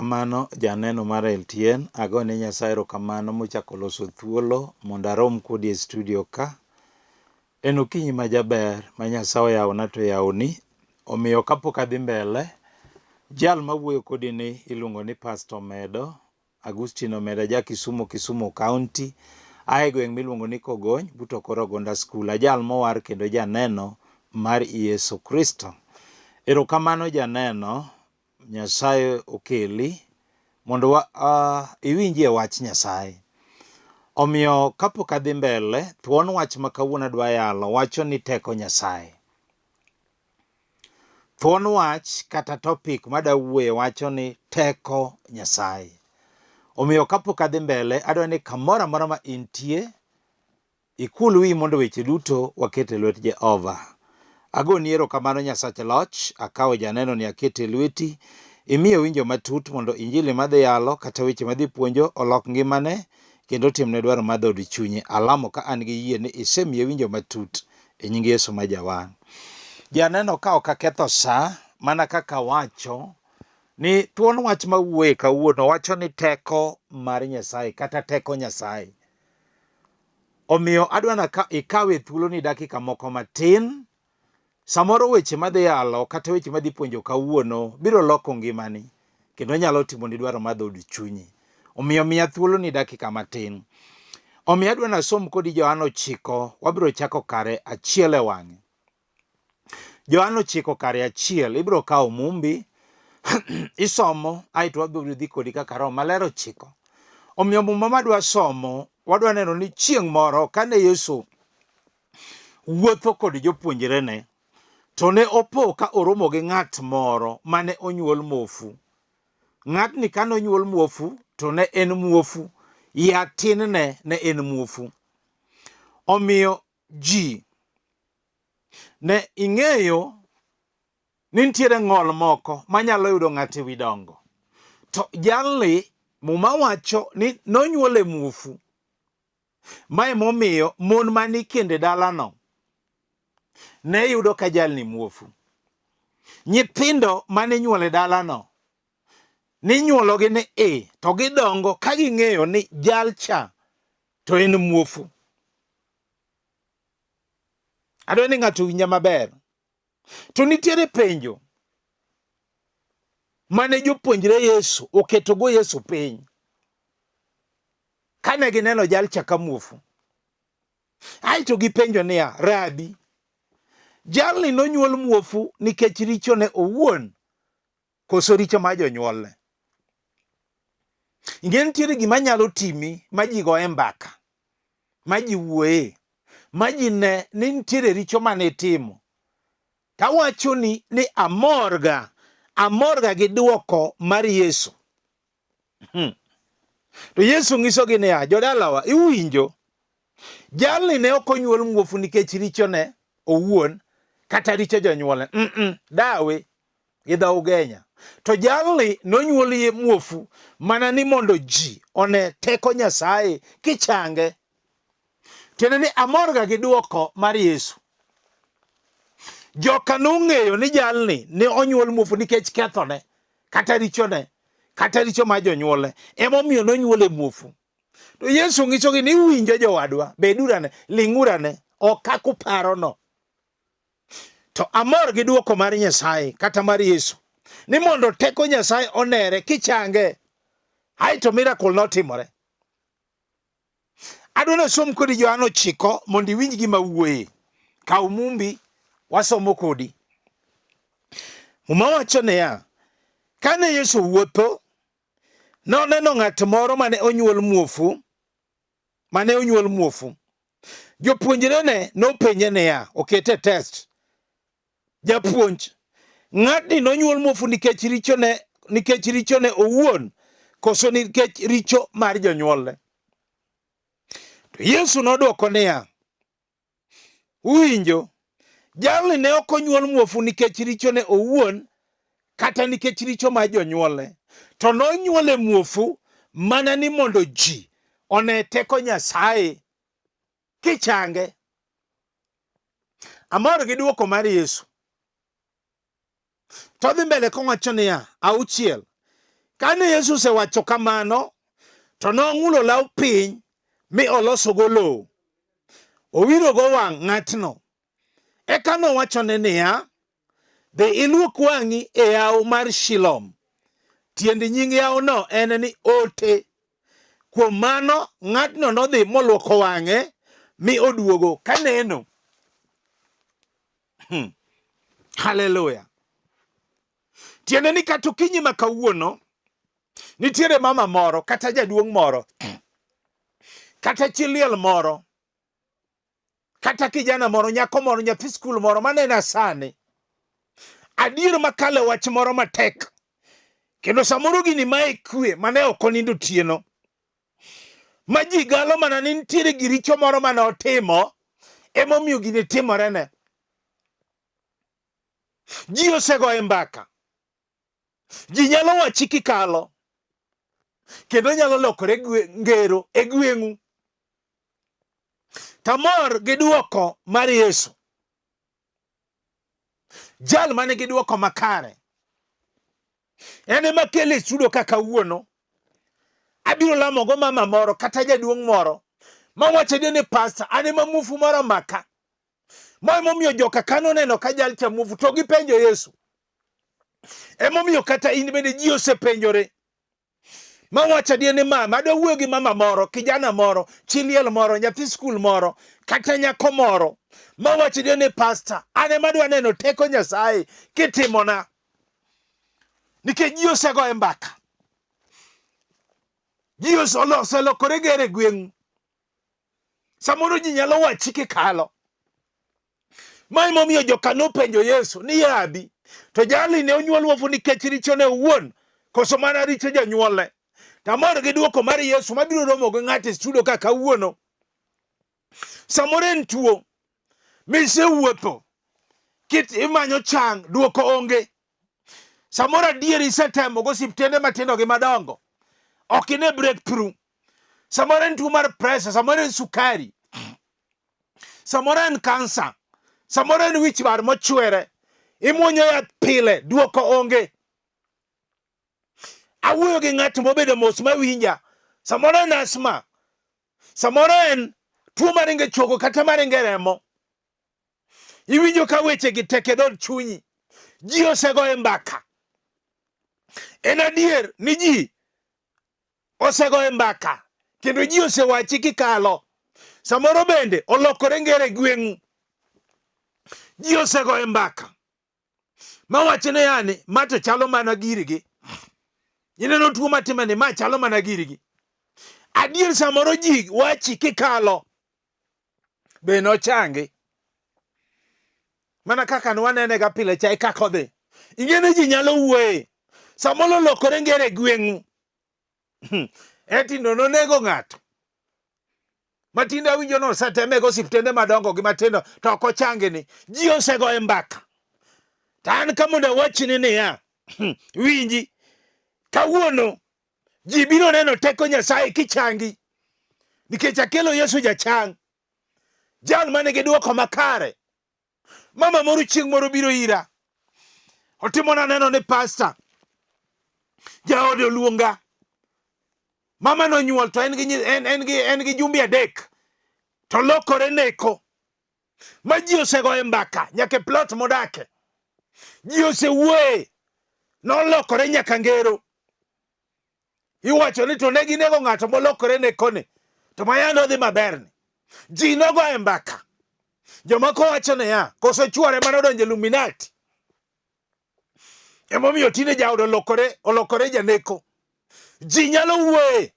Erokamano janeno mar LTN, agone Nyasaye erokamano mochako loso thuolo mondo arom kodi e studio ka. En okinyi ma jaber ma Nyasaye oyawona to oyawoni. Omiyo kapok adhi mbele, jal mawuoyo kodi ni iluongo ni Pastor Omedo, Agustino Omeda ja Kisumo, Kisumu County, ae gweng' miluongo ni Kogony but Okoro Ogonda School. Ajal mowar kendo janeno mar Yesu Kristo. Erokamano janeno Nyasaye okeli mondo wa, uh, iwinjie wach Nyasaye. Omiyo kapok adhi mbele, thuon wach ma kawuono adwa yalo wacho ni teko Nyasaye. Thuon wach kata topic mada wuoye wacho ni teko Nyasaye. Omiyo kapok adhi mbele, adwa ni kamoro amora ma intie, Ikul wiyi mondo weche duto waket e lwet Jehova. Agoni erokamano Nyasach loch, akawo janeno ni akete e lweti. Imiye winjo matut mondo injili madhi yalo kata weche madhi puonjo olok ngimane kendo otimne dwaro mar dhood chunye. Alamo ka an gi yie ni isemiye winjo matut e nying Yesu ma Jawar. Janeno ka ok aketho sa, mana kaka wacho ni thuon wach mawuoye kawuono wacho ni teko mar Nyasaye kata teko Nyasaye. Omiyo adwa na ka ikawe thuoloni dakika moko matin. Samoro weche madhi yalo kata weche madhi puonjo kawuono biro loko ngimani kendo nyalo timoni dwaro mar dhood chunyi. Omiyo miya thuoloni dakika matin. Omiyo adwa nasom kodi Johana 9, wabiro chako kare achiel e wang'e. Johana 9 kare achiel, ibiro kawo mumbi isomo aeto wabiro dhi kodi kaka Roho Maler ochiko. Omiyo muma madwa somo, wadwa neno ni chieng' moro kane Yesu wuotho kod jopuonjrene, to ne opo ka oromo gi ng'at moro mane onyuol muofu. Ng'atni kane onyuol muofu to ne en muofu, ya tinne ne en muofu. Omiyo ji ne ing'eyo ni nitiere ng'ol moko manyalo yudo ng'ato e wi dongo. To jalni Muma wacho ni nonyuole muofu. Mae momiyo mon mane ikendo e dalano ne yudo ka jalni muofu. Nyithindo mane inyuolo e dalano ninyuologi ni e to gidongo ka ging'eyo ni jalcha to en muofu. Adwa ni ng'ato owinja maber. To nitiere penjo mane jopuonjre Yesu oketogo Yesu piny kane gineno jalcha ka muofu. Aeto gipenjo niya, Rabi, jalni nonyuol muofu nikech richone owuon koso richo mar jonyuolne? Ing'e nitiere gima nyalo timi ma ji goye mbaka, ma ji wuoye, ma ji ne ni nitiere richo mane itimo. Tawachoni ni amorga, amorga gi dwoko mar Yesu. To Yesu nyisogi niya, jodalawa, iwinjo, jalni ne ok onyuol muofu nikech richone owuon kata richo jonyuolne. Mm -mm, dawe gi dho Ugenya. To jalni nonyuol muofu mana ni mondo ji one teko Nyasaye kichange. Tiende ni amorga gi dwoko mar Yesu. Joka nong'eyo ni jalni ne onyuol muofu nikech kethone kata richone kata richo mar jonyuolne emomiyo nonyuole muofu. To Yesu nyisogi ni winjo jowadwa, bedurane, ling'urane, ok kaka uparono. To amor gi dwoko mar Nyasaye kata mar Yesu ni mondo teko Nyasaye onere kichange. Aeto miracle notimore. Adwa nasom kodi Johana 9 mondo iwinj gima wuoye. Kaw mumbi wasomo kodi. Muma wacho niya, kane Yesu wuotho, noneno ng'at moro mane onyuol muofu, mane onyuol muofu. Jopuonjrene nopenje niya, okete test, japuonj, ng'atni nonyuol muofu nikech richone, nikech richone owuon koso nikech richo mar jonyuolne? To Yesu nodwoko niya, uwinjo, jalni ne ok onyuol muofu nikech richone owuon kata nikech richo mar jonyuolne, to nonyuole muofu mana ni mondo ji one teko Nyasaye kichange. Amor gi dwoko mar Yesu. To odhi mbele kowacho niya, auchiel, Kane Yesu osewacho kamano, to nong'ulo law piny mi olosogo lowo, owirogo wang' ng'atno. Eka nowachone niya, Dhi ilwok wang'i e yawo mar Shilom. Tiend nying yawono en ni ote. Kuom mano, ng'atno nodhi molwoko wang'e mi oduogo kaneno. Haleluya! Tiende ni kata okinyi ma kawuono nitiere mama moro kata jaduong' moro kata chi liel moro kata kijana moro, nyako moro, nyathi skul moro manena sani, adier makale wach moro matek, kendo samoro gini mae kwe mane ok onindo otieno, ma ji galo mana ni nitiere giricho moro mane otimo emomiyo gini timorene. Ji osegoye mbaka, ji nyalo wachi kikalo, kendo nyalo lokore ngero e gweng'u. Tamor gi dwoko mar Yesu, jal mane gi dwoko makare, en ema kele e studio ka kawuono. Abiro lamogo mama moro kata jaduong' moro mawacho ni pasta, an ema muofu moro omaka. Ma emomiyo joka ka noneno ka jal cha muofu to gipenjo Yesu. Emomiyo kata in bende ji osepenjore. Ma wacho adier ni mama, adwa wuoyo gi mama moro, kijana moro, chi liel moro, nyathi skul moro, kata nyako moro. Ma wacho adier ni pasta, an ema adwa neno teko Nyasaye kitimona. Nikech ji osegoye mbaka. Ji oselokore gere e gweng'u. Samoro ji nyalo wachi kikalo. Ma emomiyo joka nopenjo Yesu ni yabi, to jali ne onyuol wofu nikech richone owuon koso mana richo jonyuolne? Tamor gi dwoko mar Yesu mabiro romo gi ng'ato e studio ka kawuono. Samoro en tuo misewuotho kit imanyo chang, dwoko onge. Samoro adier isetemo go osiptende matindo gi madongo, ok ine breakthrough. Samoro en tuo mar pressure, samoro en sukari, samoro en kansa, samoro en wich bar mochwere, imuonyo yath pile, dwoko onge. Awuoyo gi ng'at mobedo mos mawinja, samoro en asthma, samoro en tuo maringo e chogo kata maringo e remo. Iwinjo ka weche gi tek e dhood chunyi. Ji osegoye mbaka. En adier ni ji osegoye mbaka kendo ji osewachi kikalo. Samoro bende olokore ngere e gweng'u. Ji osegoye mbaka mawacho ne yani ma to chalo mana girgi. Ineno tuo matime ni ma chalo mana girgi. Adier samoro ji wachi kikalo be nochangi mana kaka nwanene ga pile cha e kaka odhi. Ing'e ni ji nyalo wuoye samoro olokore ngere e gweng'u. Eti no nonego ng'ato matinde awinjo ni oseteme go osiptende madongo gi matindo to ok ochangi ni ji osegoye mbaka. To an ka mondo awachni niya, winji, kawuono ji biro neno teko Nyasaye kichangi, nikech akelo Yesu jachang, jal mane gi dwoko makare. Mama moro chieng' moro biro ira, otimona neno ni pasta, jaode oluonga. Mama nonyuol to en gi jumbe adek to lokore neko ma ji osegoye mbaka nyaka e plot modake. Ji osewuoye, nolokore nyaka ngero. Iwacho ni to ne ginego ng'ato molokore nekoni, to mayande odhi maber ni. Ji nogoye mbaka. Jomoko wacho niya, koso chwore mane odonjo e Illuminati. Emomiyo tinde jaode olokore janeko. Ji nyalo wuoye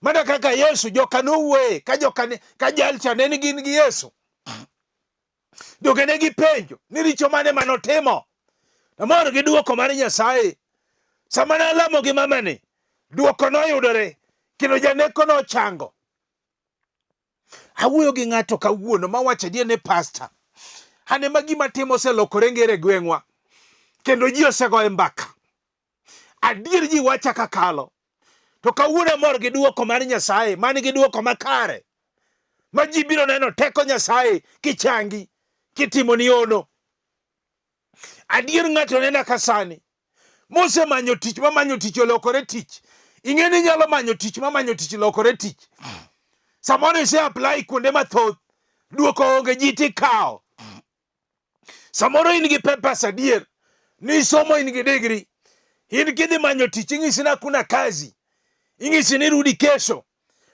mana kaka Yesu joka nowuoye ka joka ka jalcha ne gin gi Yesu. Donge ne gipenjo ni richo mane manotimo? Amor gi dwoko mar Nyasaye. Sama nalamo gi mamani, dwoko noyudore kendo janeko nochango. Awuoyo gi ng'ato kawuono mawacho adier ni pasta, an ema gima timo oselokore ngere e gweng'wa kendo ji osegoye mbaka. Adier ji wacha kakalo. To kawuono amor gi dwoko mar Nyasaye, man gi dwoko makare ma ji biro neno teko Nyasaye kichangi, kitimoni hono. Adier ng'ato nena ka sani. Mosemanyo tich mamanyo tich olokore tich. Ing'e ni inyalo manyo tich mamanyo tich lokore tich. Samoro ise apply kuonde mathoth, duoko onge, ji tikawo. Samoro in gi papers adier, ni somo in gi degree. In kidhi manyo tich ing'isi ni hakuna kazi. Ing'isi ni rudi kesho.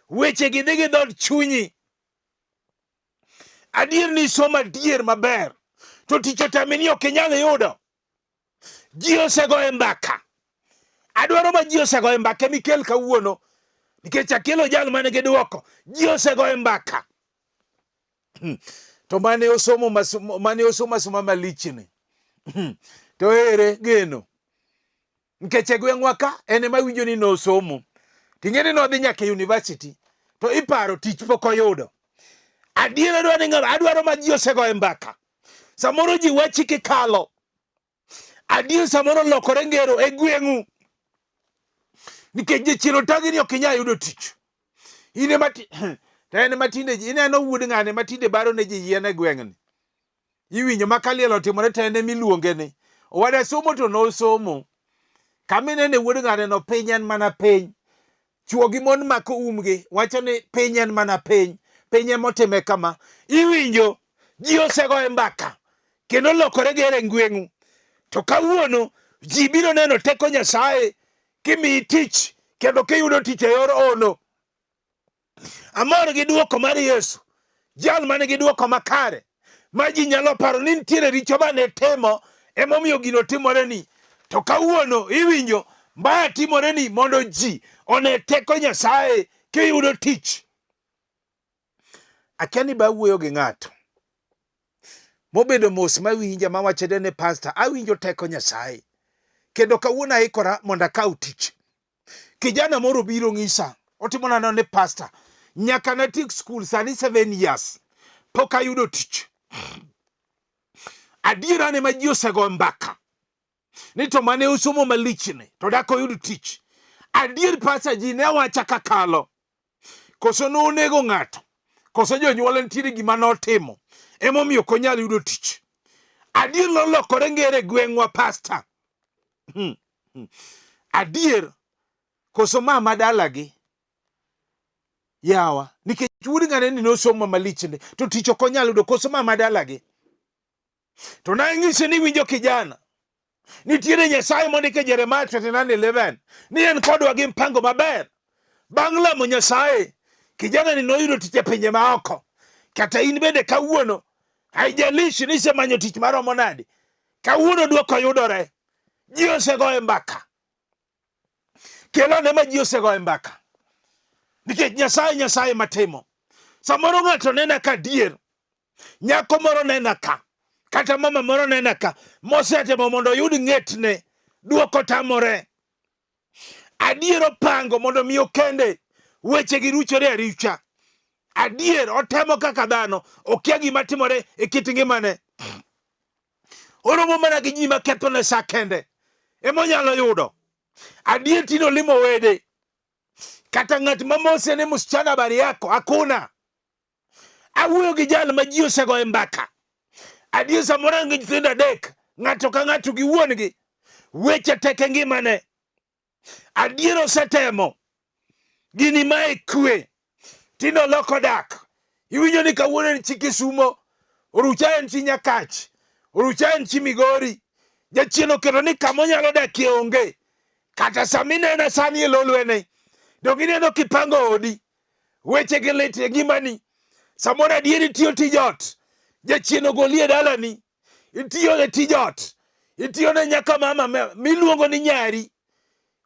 Weche gi dhi gi dhood chunyi. Adier ni isomo adier maber, to tich otami ni ok inyal yudo. Ji osegoye mbaka. Adwaro ma ji osegoye mbaka emikel kawuono nikech akelo jal mane gi dwoko. Ji osegoye mbaka. To mane osomo mane osomo asoma malichni. To ere geno? Nikech e gweng'wa ka en ema winjo ni nosomo. Ting'e ni nodhi nyaka e university to iparo tich pok oyudo. Adier adwaro ni ng'ama adwaro ma ji osegoye mbaka. Samoro ji wachi kikalo. Adier samoro lokore ngero e gweng'u. Nikech jachien otagi ni ok inyal yudo tich. In ema to en ema tinde ineno wuod ng'ane ma tinde baro ne ji yien e gweng'ni. Iwinjo ma ka liel otimore to en ema iluonge ni. Owada somo to nosomo. Kama inene wuod ng'ane no piny en mana piny. Chwo gi mon mako umgi wacho ni piny en mana piny. Piny ema otime kama. Iwinjo ji osegoye mbaka kendo lokore gere ngweng'u. To kawuono ji biro neno teko Nyasaye kimiyi tich kendo kiyudo tich e yor ono. Amor gi duoko mar Yesu, jal man gi duoko makare ma ji nyalo paro ni nitiere richo mane timo emomiyo gino timoreni. To kawuono iwinjo mbaya timoreni mondo ji one teko Nyasaye kiyudo tich. Akia ni ba wuoyo gi ng'ato mobedo mos mawinja mawacho ni pastor awinjo teko Nyasaye kendo kawuono aikora mondo akaw tich. Kijana moro biro ng'isa, otimo nano ni pastor, nyaka natiek skul sani 7 years pok ayudo tich. Adiera ne ma ji osego mbaka ni to mane osomo malichni to dak oyud tich. Adier pacha ji ne wacha kakalo. Koso nonego ng'ato, koso jonyuol nitiere gima notimo emomiyo ok onyal yudo tich. Adier nolokore ngere gweng'wa pasta. Adier koso mama dalagi yawa nikech wuod ng'ane ni nosomo malich ni to tich ok onyal yudo koso mama dalagi. To nang'ise ni winjo kijana nitiere Nyasaye mondike Jeremiah 29:11 ni en kodwa gi mpango maber. Bang' lamo Nyasaye, kijana ni noyudo tich e pinje maoko. Kata in bende kawuono, haijalishi ni isemanyo tich maromo nade, kawuono dwoko yudore. Ji osegoye mbaka. Kelo ane ma ji osegoye mbaka. Nikech Nyasaye Nyasaye matimo. Samoro ng'ato nena ka adier, nyako moro nena ka, kata mama moro nena ka, mosetemo mondo oyud ng'etne, dwoko tamore. Adier opango mondo mi okende, weche gi ruchore arucha. Adier otemo kaka dhano, okia gima timore e kit ngimane. Oromo mana gi ji makethone sa kende emonyalo yudo. Adier tinde olimo wede, kata ng'at mamose ni msichana habari yako hakuna. Awuoyo gi jal ma ji osegoye mbaka. Adier samoro an gi nyithindo adek, ng'ato ka ng'ato gi wuon-gi. Weche tek e ngimane. Adier osetemo. Gini mae kwe. Tinde oloko dak. Iwinjo ni kawuono en chi Kisumo, orucha en chi Nyakach, orucha en chi Migori. Jachien oketo ni kama onyalo dakie onge. Kata sama inena sani e lolwene, donge ineno kipango odi. Weche gi lit e ngimani. Samoro adier itiyo tij ot, jachien ogoli e dalani. Itiyo e tij ot, itiyo ne nyaka mama miluongo ni nyari.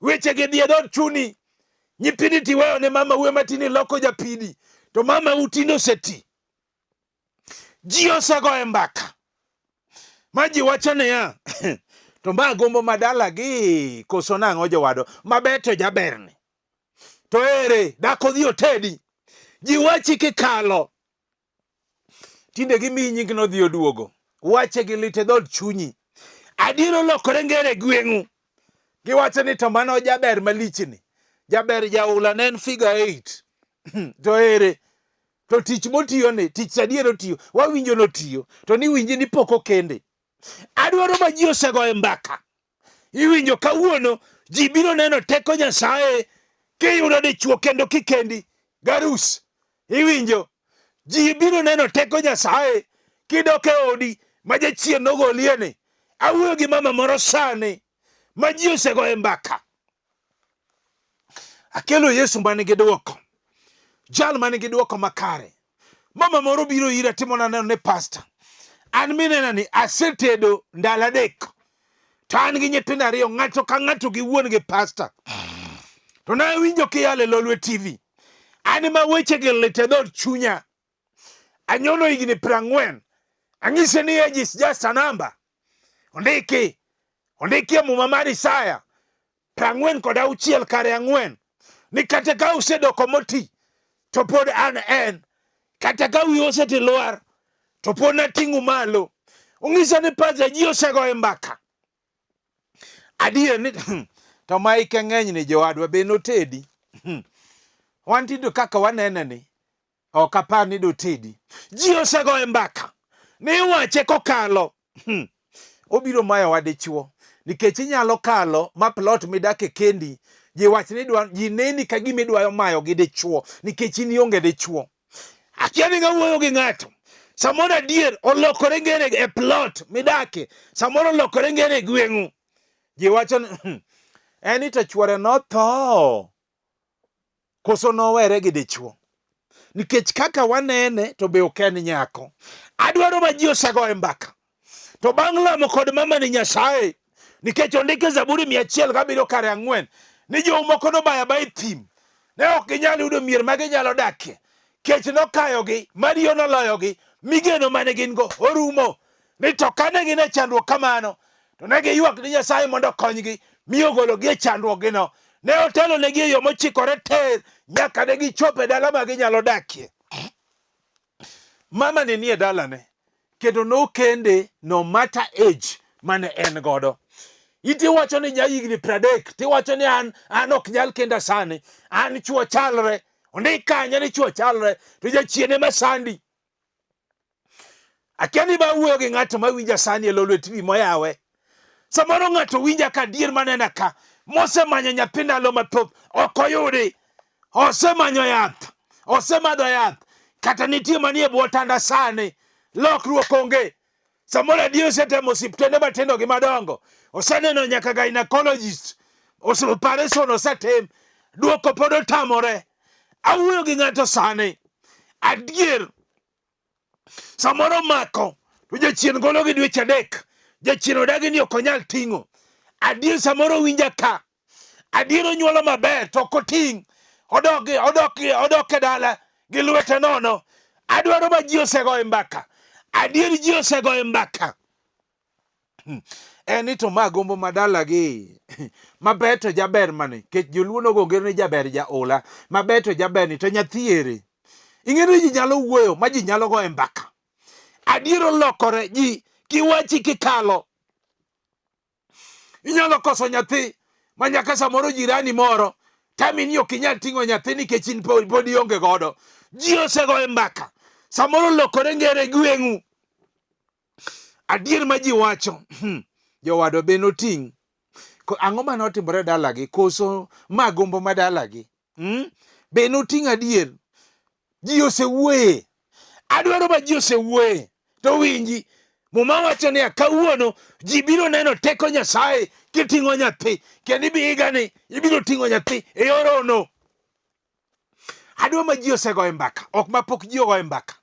Weche gi dhi e dhood chuni. Nyithindi tiweyo ne mama u ema tinde loko japidi, to mama u tinde oseti. Ji osegoye mbaka ma ji wacho niya, to ma gombo ma dalagi koso nang'o jowado maber to jaberni. To ere dak odhi otedi. Ji wachi kikalo. Tinde gimiyi nying nodhi oduogo. Wache gi lit e dhood chunyi. Adier olokore ngere e gweng'u. Giwacho ni to mano jaber malichni. Jaber jaula ne en figure 8. To ere? To tich motiyo ni, tich adier otiyo. Wawinjo notiyo. To ni winji ni pok okende. Adwaro ma ji osegoye mbaka. Iwinjo kawuono ji biro neno teko Nyasaye kiyudo dichwo kendo kikendi garus. Iwinjo ji biro neno teko Nyasaye kidok e odi ma jachien nogolie ni. Awuoyo gi mama moro sani ma ji osegoye mbaka. Akelo Yesu man gi dwoko, jal man gi dwoko makare. Mama moro biro ira timona neno ni pasta, an minena ni asetedo ndalo adek to an gi nyithindo ariyo, ng'ato ka ng'ato gi wuon gi pasta. To nawinjo kiyalo e Lolwe TV, an ma wechegi lit e dhood chunya. Anyono higni 40, anyise ni age is just a number. Ondiki, ondiki e muma mar Isaya 46 kare 4 ni kata ka usedoko moti to pod an en, kata ka wiu oseti lwar to pod nating'u malo. Ong'isa ni pacha ji osegoye mbaka. Adier ni to ma ike ng'eny ni jowadwa be notedi. Wan tinde kaka wanene ni ok apar ni dotedi. Ji osegoye mbaka ni iwache kokalo. Obiro mayowa dichwo nikech inyalo kalo ma plot midake kendi ji wach ni idwa ji neni ka gima idwayo mayo gi dichwo nikech in ionge dichwo. Akia ni ng'awuoyo gi ng'ato. Samoro adier olokore ngere e plot midake, samoro olokore ngere e gweng'u. Ji wacho ni en ni to chwore notho koso nowere gi dichwo. Nikech kaka wanene to be ok en nyako. Adwaro ma ji osegoye mbaka. To bang' lamo kod mama ni Nyasaye, nikech ondike Zaburi 107 kare 4 ni jou moko nobayo abaya e thim, ne ok ginyal yudo mier ma ginyalo dakie. Kech nokayogi, mariyo noloyogi, mi geno mane gin go orumo. Ni to kane gin e chandruok kamano, to ne giywak ni Nyasaye mondo okonygi, mi ogologi e chandruokgino. Ne otelonegi e yo mochikore tir nyaka ne gichopo e dala ma ginyalo dakie. Mama ni nie dalane kendo nokende no matter age mane en godo. Iti wacho ni ja higni 30 tiwacho ni an ok nyal kenda sani, an chuo chalre. Ondik kanye ni chuo chalre to jachien ema sandi. Akia ni ba wuoyo gi ng'ato ma winja sani e Lolwe TV moyawe. Samoro ng'ato winja ka adier manena ka mosemanyo nyathi ndalo mathoth ok oyudi. Osemanyo yath, osemadho yath, kata nitie manie bwo tanda sani, lokruok onge. Samoro adier osetemo osiptende matindo gi madongo, oseneno nyaka gynecologist, operation osetim, duoko pod otamore. Awuoyo gi ng'ato sani, adier samoro mako to jachien golo gi dweche 3, jachien odagi ni ok onyal ting'o. Adier samoro winja ka, adier onyuolo maber to ok oting', odok e dala gi lwete nono. Adwaro ma ji osegoye mbaka, adier ji osegoye mbaka. En ni to ma gombo ma dalagi maber to jaber mane, kech joluo nogo ngero ni jaber jaola, maber to jaber ni to nyathi ere. Ing'e ni ji nyalo wuoyo ma ji nyalo goye mbaka. Adier olokore ji kiwachi kikalo. Inyalo koso nyathi ma nyaka samoro jirani moro tami ni ok inyal ting'o nyathi nikech in pod ionge godo. Ji osegoye mbaka. Samoro olokore ngere gweng'u. Adier ma ji wacho, jowadwa be noting'. Ang'o mane otimore dalagi koso ma gombo ma dalagi? Be noting' adier? Ji osewuoye. Adwaro ma ji osewuoye. To winji, Muma wacho niya, kawuono ji biro neno teko Nyasaye kiting'o nyathi, kendo ibi higani ibiro ting'o nyathi e yor hono. Adwa ma ji osegoye mbaka, ok ma pok ji ogoye mbaka.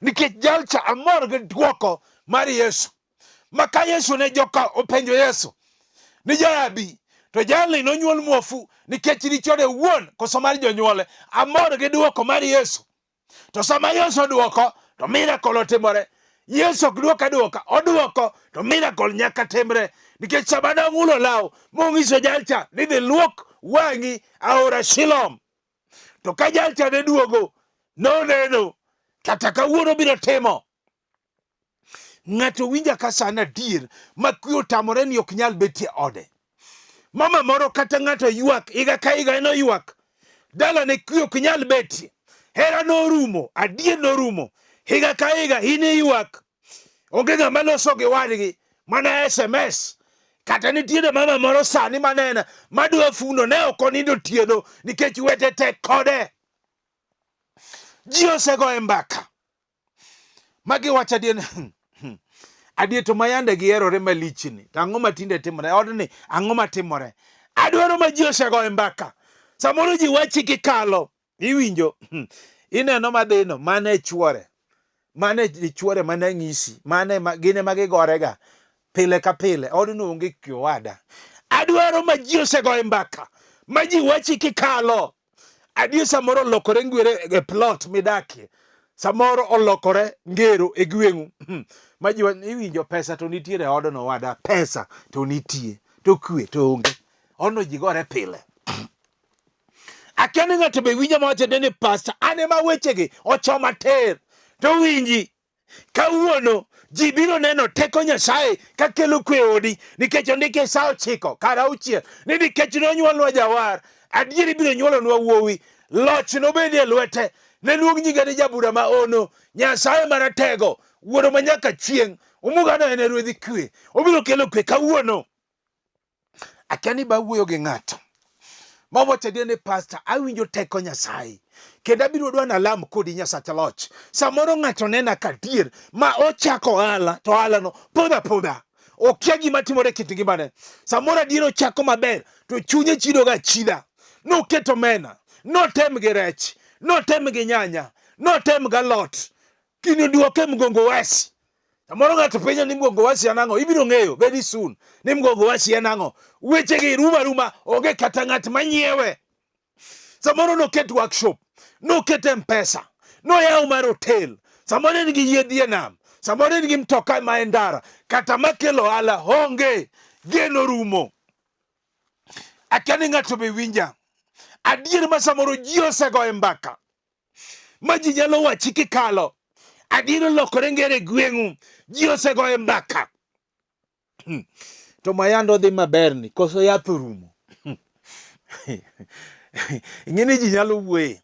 Nikech jalcha amor gi dwoko mar Yesu. Ma ka Yesu ne joka openjo Yesu ni jarabi, to jalni nonyuol muofu nikech richone owuon koso mar jonyuole. Amor gi dwoko mar Yesu. To sama Yesu odwoko to miracle otimore. Yesu ok dwok adwoka, odwoko to miracle nyaka timre. Nikech sama nong'ulo law mong'iso jalcha ni dhi luok wang'i aora Shilom. To ka jalcha ne duogo, noneno kata kawuono biro timo. Ng'ato winja ka sani adier ma kwe otamore ni ok nyal betie ode. Mama moro kata ng'ato ywak higa ka higa en oywak. Dala ne kwe ok nyal betie. Hera norumo, adier norumo. Higa ka higa in iywak. Onge ng'ama loso gi wadgi mana SMS. Kata nitiere mama moro sani manena madwa fundo ne ok onindo otieno nikech wete tek kode. Ji osegoye mbaka ma giwacho adier adier to mayande giherore malichni to ang'o matinde timore odni ang'o matimore adwaro ma ji osegoye mbaka samoro ji wachi kikalo iwinjo ineno madhino mane e chuore mane e chuore mane ng'isi mane ma, gin ema gigorega pile ka pile odno onge kwe owada adwaro ma ji osegoye mbaka ma ji wachi kikalo adier samoro olokore ngwere e plot midakie samoro olokore ngero e gweng'u ma ji iwinjo pesa to nitiere e odno owada pesa to nitie to kwe to onge odno ji gore pile akia ni ng'ato be winjo mawacho ni pasta an ema wechegi ochoma tir to winji kawuono ji biro neno teko Nyasaye ka kelo kwe odi nikech ondiki e sa ochiko kar auchiel ni nikech nonyuolnwa jawar adier ibiro nyuolonwa wuowi loch nobedi e lwete ne luong nyinge ni jabura ma ono Nyasaye maratego wuoro ma nyaka chieng' omugano en e ruedhi kwe obiro kelo kwe kawuono Akia ni ba wuoyo gi ng'ato mawacho adier ni pasta awinjo teko Nyasaye kendo abiro dwa nalam kodi Nyasach loch. Samoro ng'ato nena ka dier ma ochako ohala to ohalano podho apodha. Okia gima timore e kit ngimane. Samoro adier ochako maber to chunye chido ga achida. Noketo omena, notem gi rech, notem gi nyanya, notem gi alot. Gini duoke mgongo wesi. Samoro ng'ato penjo ni mgongo wasi en ang'o, ibiro ng'eyo very soon ni mgongo wasi en ang'o. Wechegi ruma ruma, onge kata ng'at manyiewe. Samoro noket workshop, noket mpesa, noyaw mar hotel, samoro en gi yiedhi e nam, samoro en gi mtoka ma e ndara, kata makelo ohala onge, geno rumo. Akia ni ng'ato be winja. Adier ma samoro ji osegoye mbaka ma ji nyalo wachi kikalo. Adier olokore ngere e gweng'u, ji osegoye mbaka. To mayando odhi maber ni, koso yath orumo. Ing'e ni ji nyalo wuoye.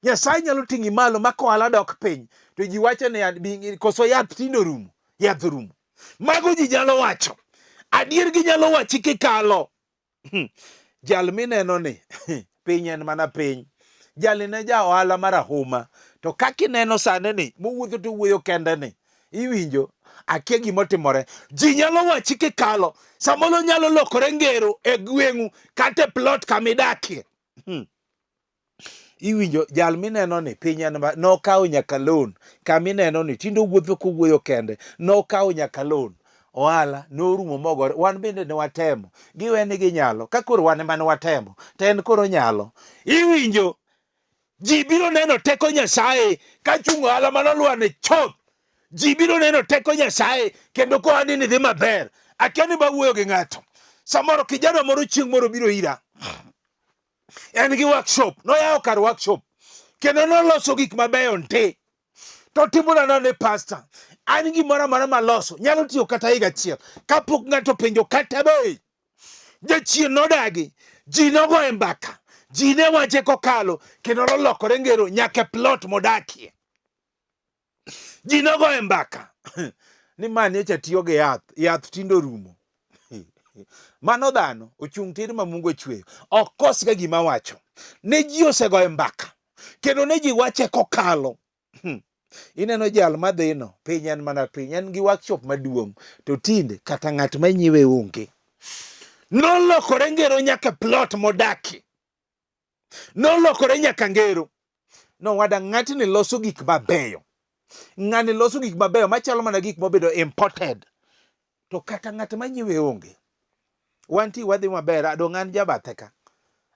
Nyasaye nyalo ting'i malo ma kohala dok piny, to ji wacho ni koso yath tinde orumo, yath orumo. Mago ji nyalo wacho. Adier ginyalo wachi kikalo. Jal mineno ni piny en mana piny. Jali ne ja ohala marahuma. To kaka ineno sani ni mowuotho to wuoyo kende ni iwinjo akia gima otimore. Ji nyalo wachi kikalo. Samoro nyalo lokore ngero e gweng'u kata e plot kama idakie. Iwinjo jal mineno ni piny en ma nokawo nyaka loan kama ineno ni tinde owuotho kowuoyo kende nokawo nyaka loan ohala norumo mogore wan bende ne watemo giwe ni ginyalo ka koro wan ema ne watemo to en koro nyalo iwinjo ji biro neno teko Nyasaye ka chung ohala manolwar ni chuth ji biro neno teko Nyasaye kendo kohandi ni dhi maber akia ni bawuoyo gi ng'ato samoro kijana moro chieng' moro biro ira en gi workshop noyawo kar workshop kendo noloso gik mabeyo nti to timo nano ne pastor an gimoro amora maloso nyalo tiyo kata higa achiel kapok ng'ato penjo kata bei jachien nodagi ji nogoye mbaka ji ne wache kokalo kendo nolokore ngero nyaka e plot modakie Ji nogoye mbaka ni ma nyocha tiyo gi yath, yath tinde orumo. Mano dhano ochung' tir ma Mungu ochweyo. Ok kos ga gima wacho. Ne ji osegoye mbaka kendo ne ji wache kokalo. Ineno jal madhino, piny en mana piny, en gi workshop maduong' to tinde kata ng'at manyiewe onge. Nolokore ngero nyaka plot modakie. Nolokore nyaka ngero. Nowada ng'atni loso gik mabeyo. Ng'ani loso gik mabeyo machalo mana gik mobedo imported. To kata ng'at manyiewe onge. Wantie wadhi maber, adong' an jabathe ka.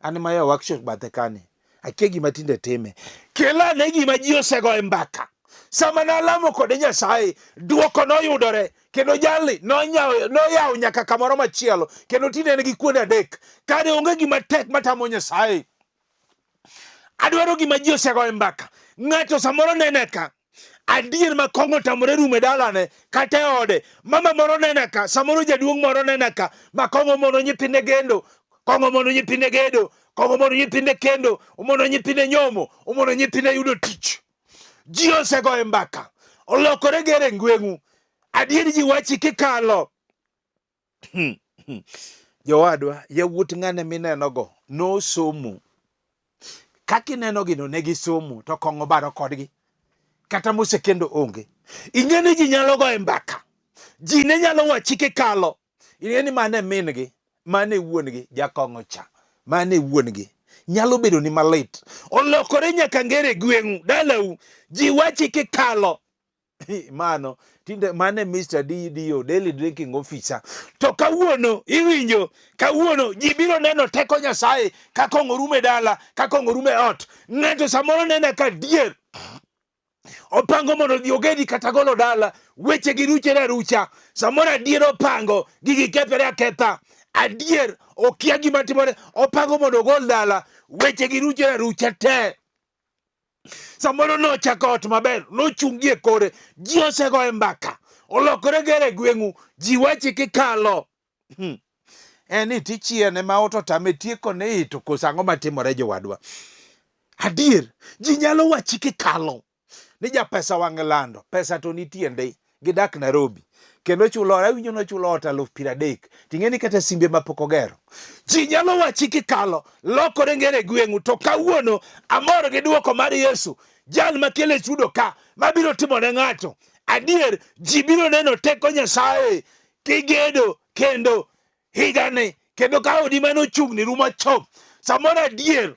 An ema yawo workshop bathe kani. Akia gima tinde time. Kel ane gima ji osegoye mbaka. Sama nalamo kode Nyasaye, dwoko noyudore kendo jalni noyawo nyaka kamoro machielo kendo tinde en gi kuonde adek. Kare onge gima tek matamo Nyasaye. Adwaro gima ji osegoye mbaka. Ng'ato samoro nene ka adier ma kong'o otamore rumo e dalane kata e ode. Mama moro nene ka, samoro jaduong' moro nene ka ma kong'o mono nyithinde gendo, kong'o mono nyithinde gedo, kong'o mono nyithinde kendo, omono nyithinde nyomo, omono nyithinde yudo tich. Ji osegoye mbaka, olokore gere ngweng'u. Adier ji wachi kikalo. Jowadwa, yawuot ng'ane minenogo nosomo. Kaka inenogino ne gisomo to kong'o baro kodgi. Kata mosekendo onge. Ing'e ni ji nyalo goye mbaka. Ji ne nyalo wachi kikalo. Ing'e ni mano e min-gi, mano e wuon-gi, jakong'o cha. Mano e wuon-gi. Nyalo bedo ni malit. Olokore nyaka ngere e gweng'u, dalau. Ji wachi kikalo. Mano tinde mano e Mr. DDO, Daily Drinking Officer. To kawuono iwinjo, kawuono ji biro neno teko Nyasaye ka kong'o rumo e dala, ka kong'o rumo e ot. Ng'ato samoro nene ka dier opango mondo odhi ogedi kata golo dala, weche gi ruchere arucha. Samoro adier opango, gigi kethore aketha. Adier okia gima timore, opango mondo ogol dala, weche gi ruchere arucha te. Samoro nochako ot maber, nochungi e kore, ji osegoye mbaka, olokore gere e gweng'u, ji wachi kikalo. En ni tichiene ma ot otame tieko ne ito koso ang'o matimore jowadwa? Adier, ji nyalo wachi kikalo ni japesa wang'e lando, pesa to nitie ndi, gidak Nairobi kendo chulo awinjo nochulo ot 30,000 ting'e ni kata simbe ma pok ogero. Ji nyalo wachi kikalo lokore ngere e gweng'u to kawuono amor gi duoko mar Yesu jal makele chudo ka mabiro timo ne ng'ato. Adier ji biro neno teko Nyasaye kigedo kendo higani kendo ka odi mane ochung'ni rumo chop. Samoro adier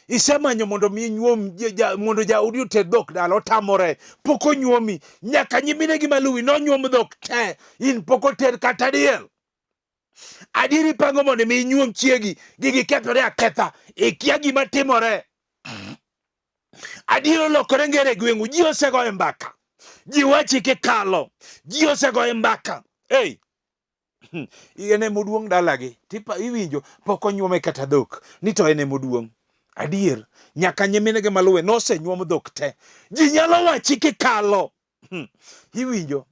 isemanyo mondo mi inyuom mondo jaodi oter dhok dala otamore pok onyuomi nyaka nyiminegi maluwi nonyuom dhok te in pok oter kata diel adier ipango mondo mi inyuom chiegi gigi kethore aketha ikia gima timore adier olokore ngere e gweng'u ji osegoyo mbaka ji wachi kikalo ji osegoyo mbaka hey. En ema oduong' dalagi tipa iwinjo pok onyuome kata dhok ni to en ema oduong' adier nyaka nyiminegi maluwe nosenyuom dhok te ji nyalo wachi kikalo iwinjo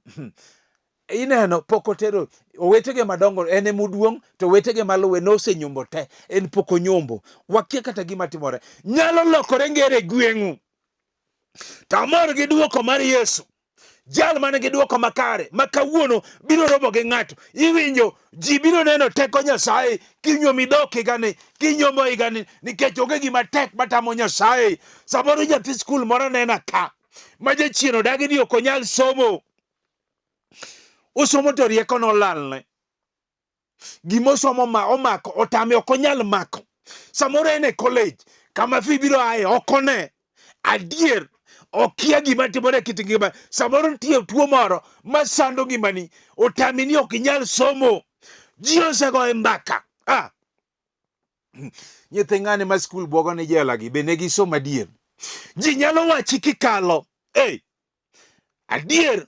ineno pok otero owetege madongo en ema oduong' to owetege maluwe nosenyombo te en pok onyombo wakia kata gima timore nyalo lokore ngere e gweng'u to amor gi duoko mar Yesu jal man gi dwoko makare ma kawuono biro romo gi ng'ato. Iwinjo, ji biro neno teko Nyasaye kinyuomi dhok higani, kinyuomo higani, nikech onge gima tek matamo Nyasaye. Samoro nyathi skul moro nena ka ma jachien odagi ni ok onyal somo, osomo to rieko nolalne. Gima osomo ma omako otame ok onyal mako. Samoro en e college kama fee biro aye ok one. Adier okia gima timore e kit ngima. Samoro nitie tuo moro masando ngimani, otami ni ok inyal somo. Ji osegoye mbaka. Ah. Nyithi ng'ane ma skul bwogo ni jela gi be ne gisomo adier. Ji nyalo wachi kikalo. Hey. Adier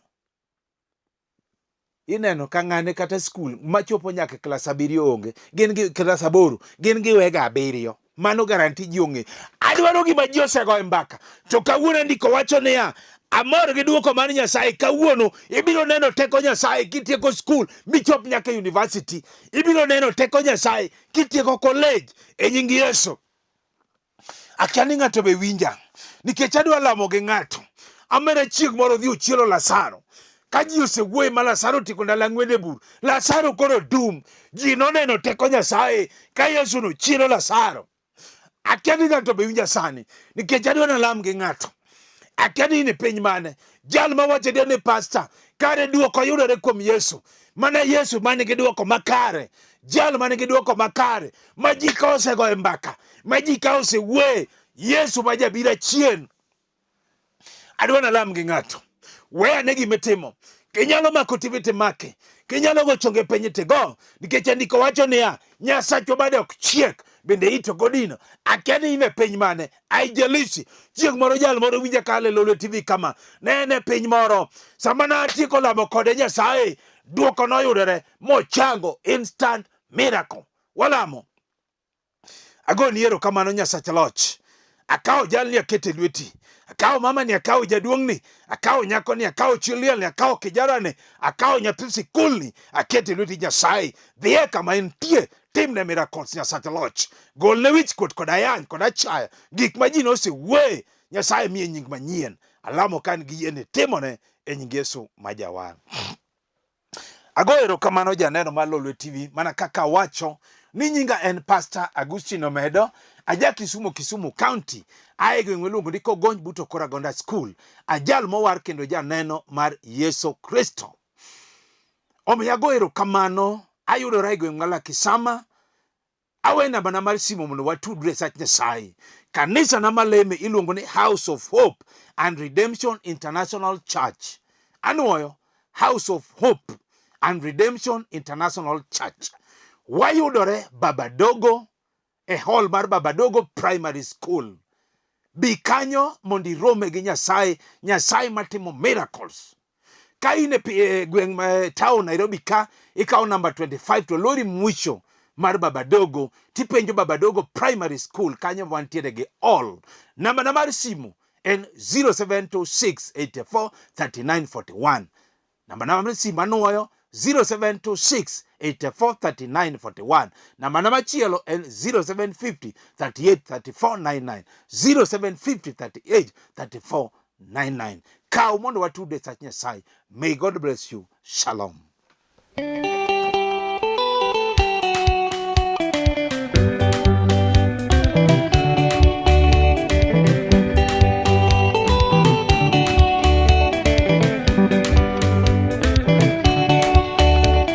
ineno ka ng'ane kata skul machopo nyaka klas abiriyo onge, gin gi klas aboro, gin giwega abiriyo. Mano garanti ji ong'e. Adwaro gima ji osego e mbaka. To kawuono ndiko wacho niya, amor gi duoko mar Nyasaye. Kawuono ibiro neno teko Nyasaye kitieko skul michop nyaka university. Ibiro neno teko Nyasaye kitieko college e nying Yesu. Akia ni ng'ato be winja nikech adwa lamo gi ng'ato. Amera chieng' moro odhi ochielo Lazaro. Ka ji osewuoye ma Lazaro otieko ndalo ang'wen e bur, Lazaro koro dum. Ji noneno teko Nyasaye ka Yesu nochielo Lazaro. Akia ni ng'ato be winja sani nikech adwa nalam gi ng'ato. Akia ni in e piny mane. Jal ma wacho adier ni pasta, kare duoko yudore kuom Yesu. Mana Yesu man gi duoko makare. Jal man gi duoko makare ma ji ka osegoye mbaka, ma ji ka osewuoye, Yesu ma jabiro achien. Adwa nalam gi ng'ato. We ane gima itimo. Kinyalo mako TV timake. Kinyalo go chonge piny tigo. Nikech andiko wacho niya, Nyasachwa bade ok chiek, bende ito godino. Akia ni in e piny mane. Haijalishi. Chieng' moro jal moro winja ka Lolwe TV kama. Ne en e piny moro. Sama natieko lamo kode Nyasaye, duoko noyudore mochango instant miracle. Walamo. Agoni erokamano Nyasach loch. Akawo jalni aketo e lweti. Akawo mamani, akawo jaduong'ni, akawo nyakoni, akawo chi lielni, akawo kijarani, akawo nyathi sikulni, aketo e lweti Nyasaye. Dhiye kama entie, timne miracles Nyasach loch. Golne wichkuot kod ayany kod achaya, gik ma ji nosewuoye. Nyasaye miye nying manyien. Alamo ka an gi yie ni timone e nying Yesu ma Jawar. Ago erokamano janeno mar Lolwe TV mana kaka awacho ni nyinga en Pastor Agustino Omedo, aja Kisumu, Kisumu County, ae gweng' miluongo ni Kogony but Okoragonda School, ajal mowar kendo janeno mar Yesu Kristo. Omiyo ago erokamano, ayudora e gweng' ma Lakisama, Awe nambana mar simu mondo watudre e sach Nyasaye. Kanisa na maleme iluongo ni House of Hope and Redemption International Church. Anwoyo House of Hope and Redemption International Church. Wayudore Babadogo e hall mar Babadogo Primary School. Bi kanyo mondo irome gi Nyasaye, Nyasaye matimo miracles. Ka in e e gweng' e town Nairobi ka ikawo namba 25 to lori mwisho mar Babadogo tipenjo Babadogo Primary School kanyo wantiere gi all. Namba na mar simu en 0726843941. Namba na mar simu anuoyo 0726843941. Namba na machielo en 0750 383499. 0750 38 99. Kaw mondo watude sach Nyasaye. May God bless you. Shalom.